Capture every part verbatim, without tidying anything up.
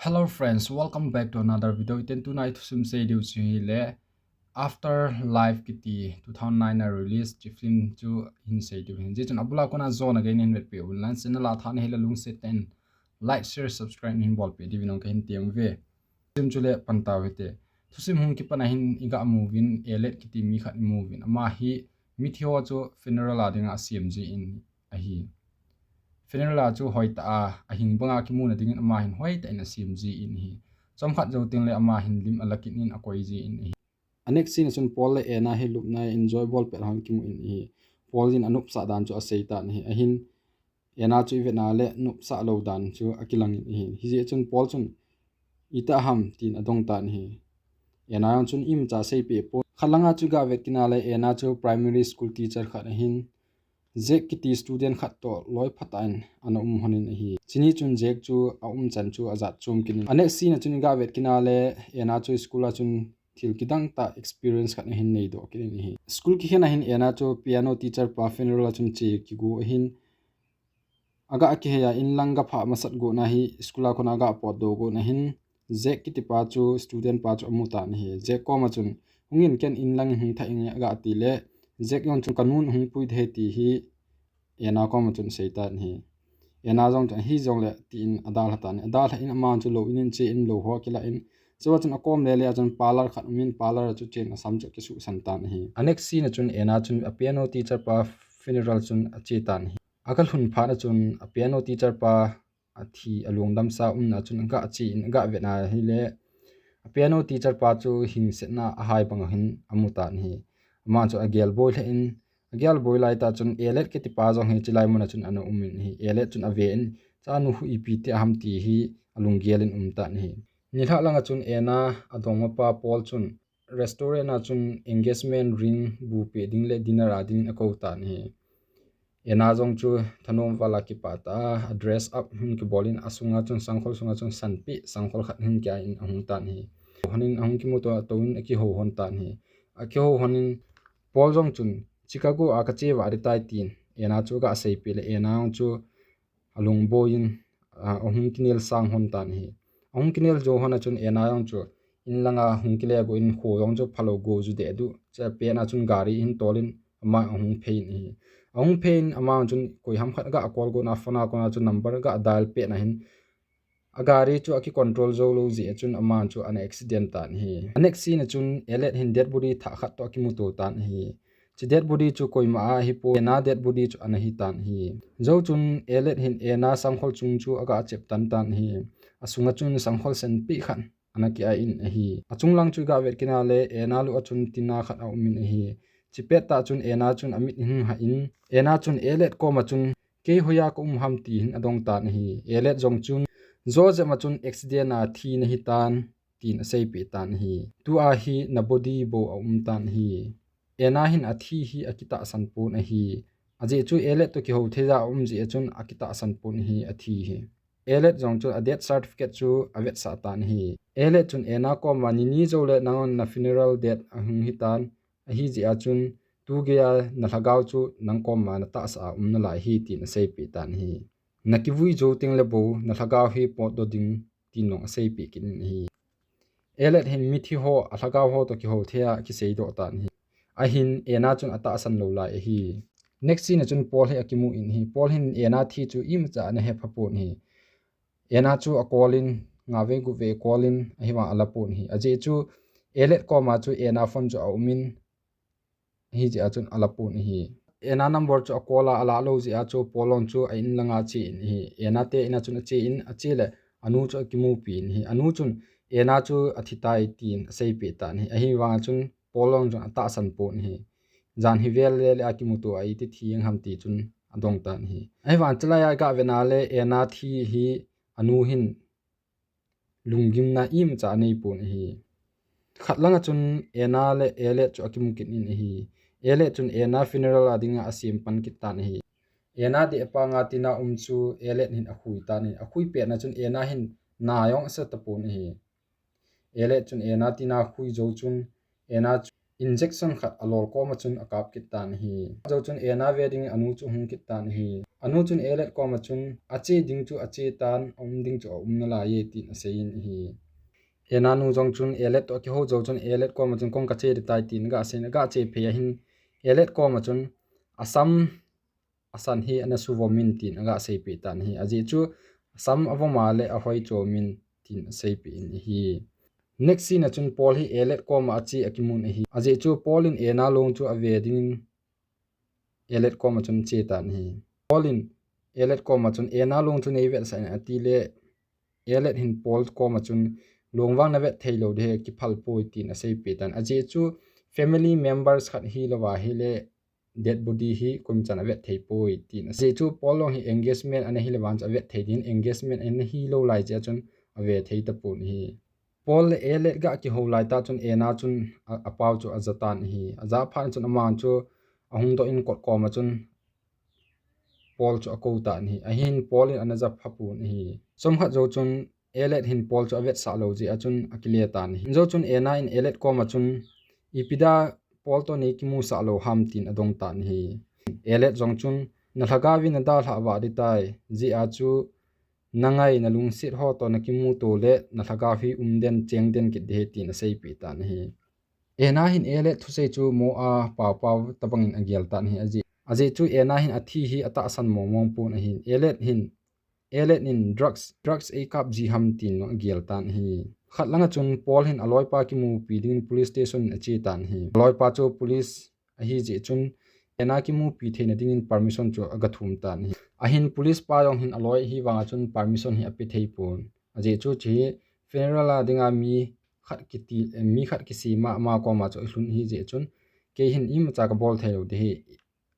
Hello friends, welcome back to another video. Iten tuna i thusim sei diu chu hile After Life kiti two thousand nine a release chi film chu hin sei diu hin. Hichun abula kona jona gei nin vetpeh un lang, channel a thah na hile lungset tah in like, share, subscribe nin bolpeh diuvin ong kahin tem uve. Thusim chu le pan tau hite. Thusim hung kipan a hin i ga mu uvin, Elliot kiti mi khat i mu uvin. Ama hi mithi ho chu funeral a dinga asem ji in ahi. Funeral a chu hoitah a, ahing banga kimuna dingin ama hin hoitah in asem ji in ahi. Chomkhat jou teng le ama hin lim ala kit in akoi ji in ahi. A next scene a chun Paul le Anna hi lupna enjoy bol pet hon kimu in ahi. Paul in anopsah dan chu asei tan ahi. Ahin Anna chu i vetna le nopsah lou dan chu akilang in ahi. Hijeh chun Paul chun, "Itih ham?" tin adong tan ahi. Anna jong chun imacha seipeh pon. Khat langa chu i ga vet kit na le Anna chu primary school teacher khat ahin, Jack kiti student khat toh loi phatah in ana um hon in ahi. Chuni chun Jack chu aumchan chu ajat chom kit in. A next scene a chun i ga vet kit na le Anna chu school a chun thil kidang tah experience khat ahin nei doh kit in ahi. School kikhen a hin Anna chu piano teacher pa funeral a chun che kigo ahin, aga kihei a inlang ga phah masat got na hi school a kona aga potdoh got na hin Jack kiti pa chu student pa chu amu tan ahi. Jack koma chun, "Hung in, ken inlang in hung thah inge," aga ti le Jack jong chun, "Ka nun hung pui thei," ti hi Anna koma chun asei tan ahi. Anna jong chun, "Ahi jongle," tin adalha tan ahi. Adalha in ama chu lou in in che in lou ho akilah in. Chua chun akom lele a chun parlour khat um in, parlour a chu chen asam chu akisuhsan tan ahi. A next scene a chun Anna chun a piano teacher pa funeral chun ache tan ahi. Aga lhun phat a chun a piano teacher pa athi, alungdamsa umna chun aga che in aga vet na hile a piano teacher pa chu hingsetna ahai bang hin amu tan ahi. Ama chu agel boi lheh in, agel boi lai tah chun Elliot kiti pa jong hi chilai mun a chun ana um in ahi. Elliot chun ave in, "Chanu hu ipi ti ham?" ti hi alunggel in um tan ahi. Nilhah langa chun Anna adongma pa Paul chun restaurant a chun engagement ring bu peh ding le dinner a ding in akou tan ahi. Anna jong chu thanom val a kipah tah a, a dress up hin kibol in asunga chun sangkhol sunga chun sanpeh sangkhol khat hin kia in ahung tan ahi. Hon in ahung kimuto tou in akihou hon tan ahi. Akihou hon in Paul jong chun, "Chicago a kache vah ding tai," tin Anna chu aga seipeh le Anna jong chu alungboi in, a, ahung kinel sang hon tan ahi. Ahung kinel jou hon a chun Anna jong chu inlanga hung kile go in kho jong chu phalou go ju deh duh. Chua pet a chun gari ahin tol in ama ahung phei in ahi. Ahung phei in ama chun koiham khat aga call got na phone a kona chu number aga dial pet na hin a gari chu akicontrol jou lou jeh a chun ama chu ana accident tan ahi. A next scene a chun Elliot hin dead body thah khat toh akimuto tan ahi. Chi dead body chu koima a ahipoi, Anna dead body chu ana hi tan ahi. Jou chun Elliot hin Anna sangkhol chung chu aga chep tan tan ahi. Asunga chun sangkhol sanpeh khat ana kia in ahi. Achung lang chu i ga vet kit na le Anna lu a chun tina khat aum in ahi. Chi pet tah chun Anna chun amit ahung hah in, Anna chun Elliot koma chun, "Kei hoiya ka um ham?" ti hin adong tan ahi. Elliot jong chun, "Joseph a chun accident a thi nahi tan," tin aseipeh tan ahi. "Tua hi na body bou aum tan ahi." Anna hin athi hi akitahsan pon ahi. Ajeh chu Elliot toh kihou thei a aum jeh a chun akitahsan pon ahi athi hi. Elliot jong chun a death certificate chu avetsah tan ahi. Elliot chun Anna koma, "Nini jou le nang na funeral date ahung hi tan, ahi jeh a chun tu geiya na lhagao chu nang koma na tahsa a um nalai ahi," tin aseipeh tan ahi. "Na kivui jou teng le bou na lhagao hi potdoh ding," tin jong aseipeh kit in ahi. Elliot hin mithi ho, alhagao ho toh kihou thei a kiseidoh tan ahi. Ahin Anna chun atahsan lou lai ahi. Next scene a chun Paul hi akimu in ahi. Paul hin Anna thi chu imacha ana hepha pon ahi. Anna chu a call in, nga vei gup vei call in, ahivang ala pon ahi. Ajeh chu Elliot koma chu Anna phone chu aum in, hijeh a chun ala pon ahi. Anna number chu a call a, ala lou jeh a chu Paul jong chu a inlanga ache in ahi. Anna te in a chun ache in, ache le anu chu akimupi in ahi. Anu chun Anna chu athi tai tin aseipeh tan ahi. Ahivang a chun Paul jong chun atahsan pon ahi. Jan hi vel le le akimuto a iti thi jeng ham ti chun adong tan ahi. Ahivang chulai a i ga vet na le Anna thi hi anu hin lunggimna imacha anei pon ahi. Khat langa chun Anna le Elliot chu akimu kit in ahi. Elliot chun Anna funeral a dinga asem pan kit tan ahi. Anna dehpa nga tina um chu Elliot hin akhui tan ahi. Akhui pet na chun Anna hin na jong asa tapon ahi. Elliot chun Anna tina akhui jou chun Anna chu injection khat alol koma chun akap kit tan ahi. Jou chun Anna ve ding anu chu hung kit tan ahi. Anu chun Elliot koma chun, ache ding chu ache tan, aum ding chu aum nalai e, tin aseiyin ahi. Anna nu jong chun Elliot toh akihou jou chun Elliot koma chun kong kache ding tai tin aga seiyin, aga che phei ahin Elliot koma chun asam asan hi ana suvom in tin aga seipeh tan ahi. Ajeh chu asam avom a le ahoi chom in tin aseipeh in ahi. Next scene a chun Paul hi Elliot koma ache akimun ahi. Ajeh chu Paul in Anna long chu ave dingin Elliot koma chun ache tan ahi. Paul in Elliot koma chun Anna long chu nei vetsah in ati le Elliot hin Paul koma chun long vang navet thei lou ding ahi, kiphal poi tin aseipeh tan. Ajeh chu family members khat hilou va ahile dead body hi koima chan avet thei poi tin. Ajeh chu Paul long hi engagement ana hile vang chu avet thei din, engagement ana hilou lai jeh a chun ave thei tapon ahi. Paul le Elliot ga kihou lai tah chun Anna chun a, apao chu aja tan ahi. Aja phat chun ama chu ahung doh in kot koma chun Paul chu akou tan ahi. Ahin Paul in ana ja phapon ahi. Chomkhat jou chun Elliot hin Paul chu avetsah lou jeh a chun akile tan ahi. Jou chun Anna in Elliot koma chun, ipi dia Paul toh nei kimusah lou ham tin adong tan ahi. Elliot jong chun, na lhagao in nadalhah vah ding tai, jeh a chu nangai nalungset ho toh nakimuto le na lhagao hi um den cheng den kit ding ahi tin aseipeh tan ahi. Anna hin Elliot thusei chu mo a pao pao tabang in agel tan ahi. Ajeh, ajeh chu Anna hin athi hi atahsan mong mong pon ahin. Elliot hin, Elliot in drugs, drugs eikap ji ham tin agel tan ahi. Khat langa chun Paul hin aloipa kimupi dingin police station in ache tan ahi. Aloipa chu police ahi jeh chun Anna kimupi theina dingin permission chu aga thum tan ahi. Ahin police pa jong hin aloi ahi vang a chun permission hi ape thei pon. Ajeh chu hiche funeral a dinga mi khat kiti, eh, mi khat kisem a ama koma chu ilhun ahi jeh chun kei hin imacha kabol thei lou ding ahi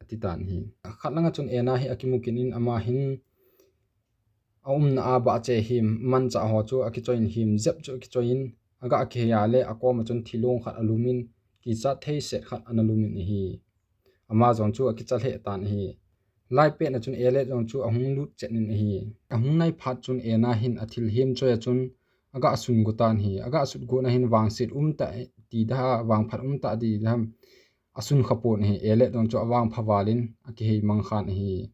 ati tan ahi. Khat langa chun Anna hi akimu kit in ama hin aumna a bah che him, manchah ho chu akichoi in him, jep chu akichoi in, aga kihei a le akoma chun thilong khat alum in, kichat thei set khat ana lum in ahi. Ama jong chu akicha lheh tan ahi. Lai pet na chun Elliot jong chu ahung lut chet in ahi. Ahung nai phat chun Anna hin athil him choi a chun aga sun got tan ahi. Aga sut got na hin vangset um tah ti ding ham, vangphat um tah ti ding ham asun kha pon ahi. Elliot jong chu avangpha val in akihei mang khan ahi.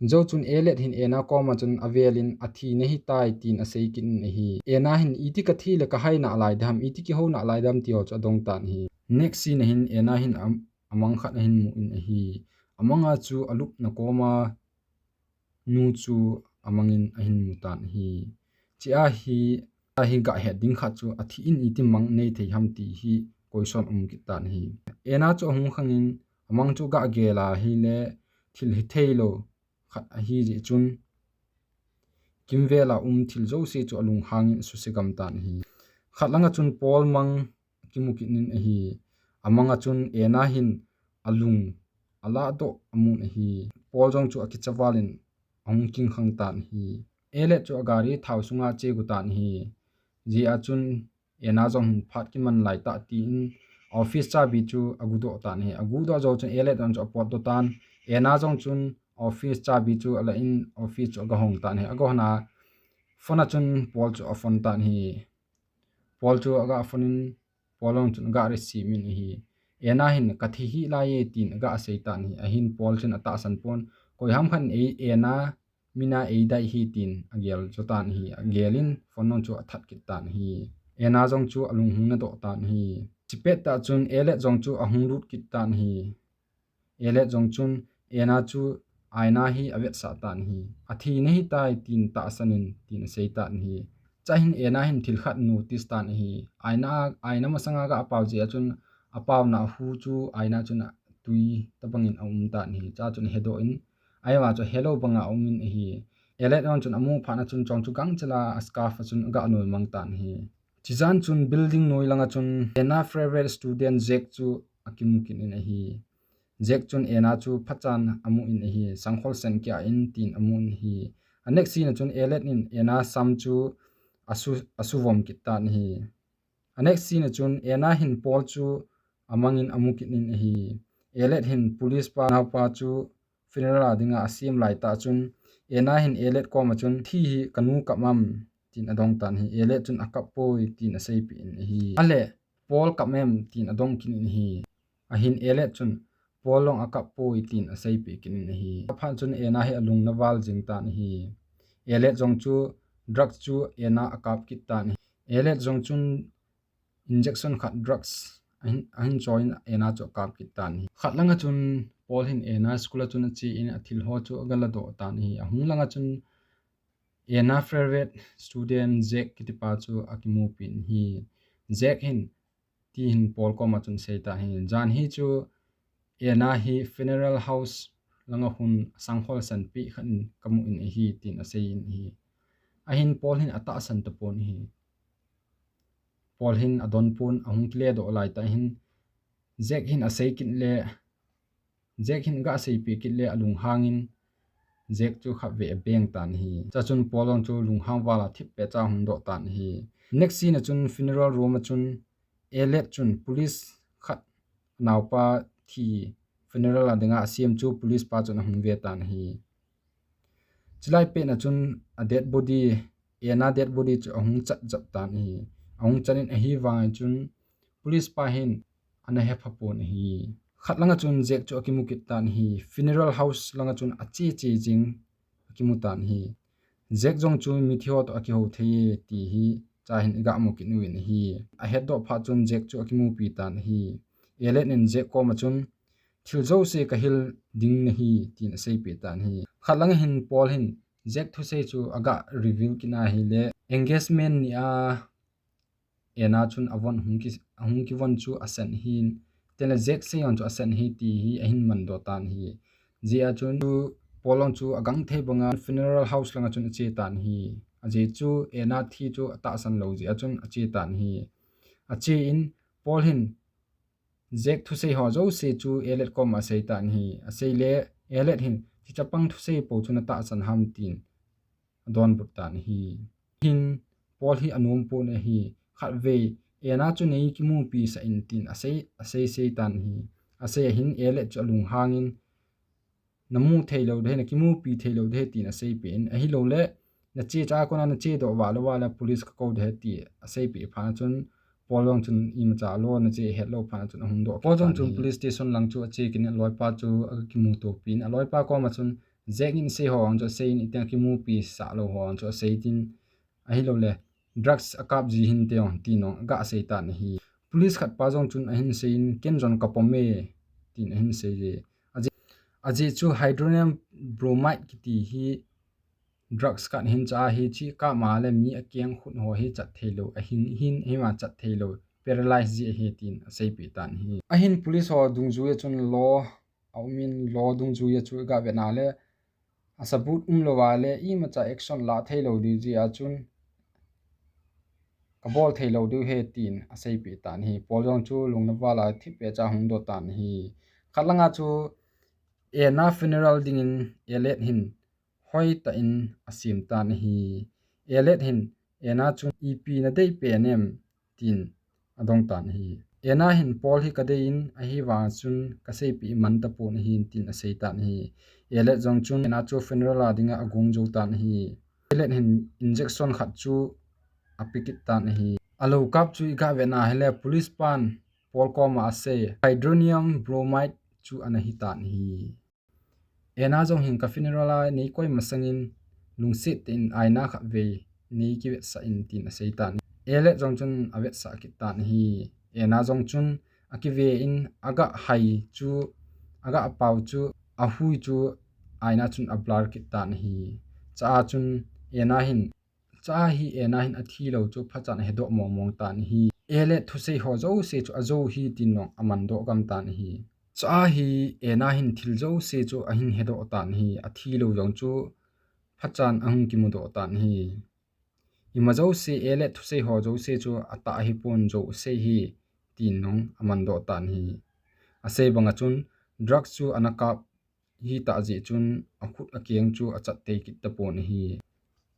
Jou chun Elliot hin Anna koma chun avel in athi nahi tai tin asei kit in ahi. Anna hin iti kathi le kahai nalai ding ham, iti kihou nalai ding ham ti ho chu adong tan ahi. Next scene a hin Anna hin am-, amang khat ahin mu in ahi. Amang a chu alupna koma nu chu amang in ahin mu tan ahi. Chea hi, a hi ga het ding khat chu athi in iti mang nei thei ham ti hi question um kit tan ahi. Anna chu ahung khang in amang chu aga gel a ahile thil hithei lou khat ahi jeh chun kimvel a um thil jouse chu alunghang in asuse gam tan ahi. Khat langa chun Paul mang akimu kit in ahi. Amang a chun Anna hin alung alah doh amun ahi. Paul jong chu akicha val in ahung king khang tan ahi. Elliot chu agari thao sunga ache got tan ahi. Jeh a chun Anna jong hin phat kiman lai tah tin office chabi chu agu doh tan ahi. Agu doh jou chun Elliot jong chu apot doh tan. Anna jong chun office chabi chu ala in office chu aga hong tan ahi. Aga hon a phone a chun Paul chu aphone tan ahi. Paul chu aga phone in Paul jong chun aga receive in ahi. Anna hin kathi hih lai e tin aga sei tan ahi. Ahin Paul chun atahsan pon, koi ham khat in ei, Anna min a eidai hi tin agel jo tan ahi. Agel in phone jong chu athat kit tan ahi. Anna jong chu alunghang na doh tan ahi. Chupet tah chun Elliot jong chu ahung lut kit tan ahi. Elliot jong chun Anna chu aina hi avetsah tan ahi. Athi nahi tai tin tahsan in tin asei tan ahi. Chua hin Anna hin thil khat notice tan ahi. Aina, aina masanga aga pao jeh a chun apaona hu chu aina chun tui tabang in aum tan ahi. Chua chun ahedoh in, ahivang chu helou banga aum in ahi. Elliot jong chun amu phat na chun chong chu gangchel a scarf a chun aga noi mang tan ahi. Chujan chun building noi langa chun Anna favorite student Jack chu akimu kit in ahi. Jack chun Anna chu phachan amu in ahi, sangkhol sen kia in tin amu in ahi. A next scene a chun Elliot in Anna sam chu asu, asuvom kit tan ahi. A next scene a chun Anna hin Paul chu amang in amu kit in ahi. Elliot hin police pa naopa chu funeral a dinga asem lai tah chun Anna hin Elliot koma chun, thi hi kanu kap em tin adong tan ahi. Elliot chun akap poi tin aseipeh in ahi. Ahile Paul kap em tin adong kit in ahi. Ahin Elliot chun Paul jong akap poi tin aseipeh kit in ahi. Aphat chun Anna hi alung ana val jing tan ahi. Elliot jong chu drugs chu Anna akap kit tan ahi. Elliot jong chun injection khat drugs ahin, ahin choi in Anna chu akap kit tan ahi. Khat langa chun Paul hin Anna school a chun ache in athil ho chu aga ladoh tan ahi. Ahung langa chun Anna favourite student Jack kitipa chu akimupi in ahi. Jack hin, ti hin Paul koma chun asei tan ahi. Jan hi chu Anna hi funeral house langa hun asang hol sanpi khat in kamu in ahi tin asei in ahi. Ahin Paul hin atahsan tapon ahi. Paul hin adonpon, ahung kile doh lai tah hin Jack hin asei kit le, Jack hin aga seipeh kit le alunghang in Jack chu khatvei abeng tan ahi. Chua chun Paul jong chu lunghang val a thipbeh cha ahung doh tan ahi. Next scene a chun funeral room a chun Elliot chun police khat anaopa thi funeral a dinga asem chu police pa chun ahung ve tan ahi. Chulai pet a chun a dead body, Anna dead body chu ahung chat jap tan ahi. Ahung chat in ahivang chun police pa hin ana hepha pon ahi. Khat langa chun Jack chu akimu kit tan ahi. Funeral house langa chun ache che jing akimu tan ahi. Jack jong chu mithi ho toh akihou thei e ti hi chua hin iga mu kit uvin ahi. Ahetdoh phat chun Jack chu akimupi tan ahi. Elliot in Jack koma chun thil jouse kahil ding nahi tin aseipeh tan ahi. Khat langa hin Paul hin Jack thusei chu aga reveal kit in ahile engagement ni a Anna chun avon hung ki, ahung kivon chu asan ahin, tengle Jack sei jong chu asan ahi ti hi ahin mandoh tan ahi. Jeh a chun Paul jong chu agangthei banga funeral house langa chun ache tan ahi. Ajeh chu Anna thi chu atahsan lou jeh a chun ache tan ahi. Ache in Paul hin Jack thusei ho jouse chu Elliot koma asei tan ahi. Asei le Elliot hin, hiche chapang thusei po chu natahsan ham tin adonbut tan ahi. Hin Paul hi anom pon ahi. Khatvei Anna chu nei kimupi sah in tin asei, asei sei tan ahi. Asei ahin Elliot chu alunghang in, namu thei lou ding ahi, nakimupi thei lou ding ahi tin aseipeh in, ahilouleh nache cha kona nache doh val louva le police kakou ding ahi ti aseipeh phat a chun Paul jong chun imacha lo nache hetlou phat a chun ahung doh. Paul jong chun police station lang chu ache kit in aloipa chu aga kimutopi in aloipa koma chun Jack in asei ho jong chu asei in, iti a kimupi sah lou ho jong chu asei tin, ahilouleh drugs akap ji hinte jong ti jong aga sei tan ahi. Police khat pa jong chun ahin sei in, ken jong kapom e tin ahin sei e. Ajeh, ajeh chu hydronium bromide kiti hi drugs khat ahin, chua hi chu akap ma le mi akeng khut ho hi chat thei lou, ahin, hin, hima chat thei lou, paralyze ji ahi tin aseipeh tan ahi. Ahin police ho dungjui a chun law a um in, law dungjui a chu iga vet na le, asabut um louva le imacha action la thei lou ding jeh a chun kabol thei lou ding ahi tin aseipeh tan ahi. Paul jong chu lung ana val a thipbeh cha ahung doh tan ahi. Khat langa chu Anna funeral dingin Elliot hin hoitah in asem tan ahi. Elliot hin Anna chun, ipi nadei pen em tin adong tan ahi. Anna hin, Paul hi kadei in, ahivang chun kaseipeh man tapon ahi tin asei tan ahi. Elliot jong chun Anna chu funeral a dinga agong jou tan ahi. Elliot hin injection khat chu ape kit tan ahi. Alou kap chu iga vet na hile police pan Paul koma asei, hydronium bromide chu ana hi tan ahi. Anna jong hin ka funeral a nei koi masangin lungset tah in aina khatvei nei kivetsah in tin asei tan. Elliot jong chun avetsah kit tan ahi. Anna jong chun akive in aga hai chu, aga pao chu, ahui chu aina chun a blur kit tan ahi. Chua chun Anna hin Chua hi Anna hin athi lou chu phachan ahedoh mong mong tan ahi. Elliot thusei ho jouse chu ajou hi tin jong aman doh gam tan ahi. Chua hi Anna hin thil jouse chu ahin hedoh tan ahi. Athi lou jong chu phachan ahung kimudoh tan ahi. Ima jouse Elliot thusei ho jouse chu atah ahipon, jou asei hi tin jong aman doh tan ahi. Asei banga chun drugs chu ana kap hitah jeh chun akhut akeng chu achat tei kit tapon ahi.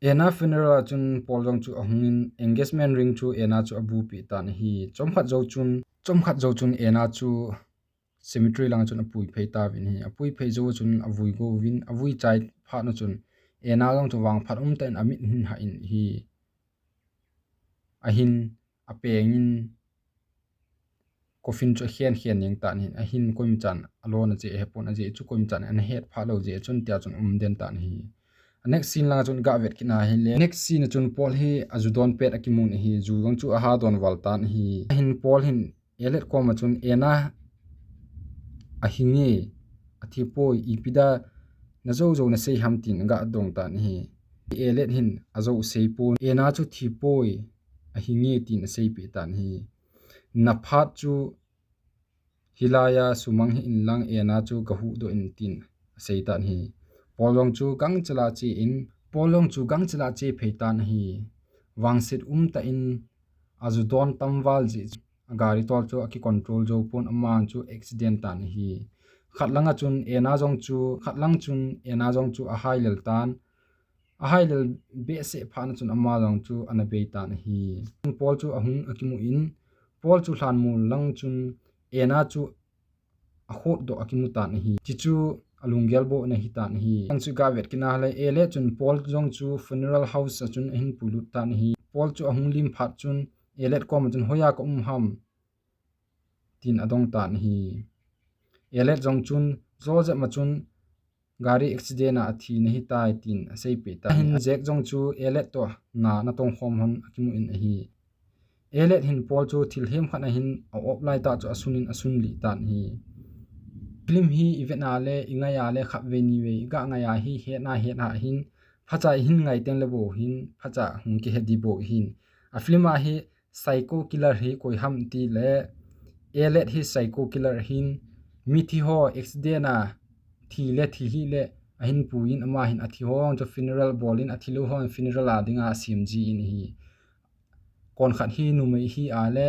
Anna funeral a chun Paul jong chu ahung in engagement ring chu Anna chu abupeh tan ahi. Chomkhat jou chun, chomkhat jou chun Anna chu cemetery langa chun apui phei tauvin ahi. Apui phei jou chun avui go uvin, avui chai phat na chun Anna jong chu vangphat umtah in amit ahin hah in ahi. Ahin apeng in coffin chu akhen khen jeng tan ahin, ahin koimachan alona jeh ahepon, ajeh chu koimachan ana het phah lou jeh chun tia chun um den tan ahi. A next scene langa chun gah vet kit na hile, next scene a chun Paul hi aju don pet akimun ahi, ju jong chu aha don val tan ahi. Ahin Paul hin Elliot koma chun, Anna ahinge, athipoi, ipi dia najou jou nasei ham tin aga dong tan ahi. Elliot hin ajou seipon, Anna chu thipoi, ahinge tin aseipeh tan ahi. Naphat chu hilaiya sumang hih inlang Anna chu gahuhdoh in tin asei tan ahi. Paul jong chu gangchela che in, Paul jong chu gangchela che phei tan ahi. Vangset umtah in aju don tam val jeh chun agari tol chu akicontrol jou pon, aman chu accident tan ahi. Khat langa chun Anna jong chu, khat lang chun Anna jong chu ahailel tan, ahailel behseh phatna chun ama jong chu ana bei tan ahi. Paul chu ahung akimu in, Paul chu lhanmol lang chun Anna chu akhotdoh akimu tan ahi. Chuchu alunggel boh ana hitan ahi. Ahin chu gah vet kit na hile, Elliot chun Paul jong chu funeral house a chun ahin puilut tan ahi. Paul chu ahung lim phat chun Elliot koma chun, hoiya ka um ham tin adong tan ahi. Elliot jong chun, Joseph ma chun gari accident a athi nahitai tin aseipeh tan ahi. Ahin Jack jong chu Elliot toh na ana tongkhom hon akimu in ahi. Elliot hin Paul chu thilhem khat ahin a-op laitah chu asun in asun lih tan ahi. Film hi ivet na le, ingai a le, khatvei nivei gah ngai a hi hetna het a hin, phacha ihin ngai tengle bou hin phacha hung kihe ding bou hin. A film a hi psycho killer hi koi ham tile, Elliot hi psycho killer ahin, mithi ho accident a thi le thi hih le ahin pui in, ama hin athi ho chu funeral bol in, athilou ho funeral a dinga asem ji in ahi. Konkhat hi numei hi a le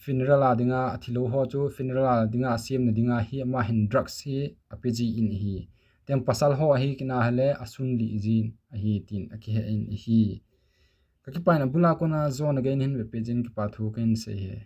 funeral a dinga, athilou ho chu funeral a dinga asemna dinga hi ama hin drugs hi ape ji in ahi. Tin pasal ho ahi kit na hile asun lih jin ahi tin akihe in ahi. Kakipah in abul a kona jona gei nahin vetpeh jeh in kipa thu kahin sei e.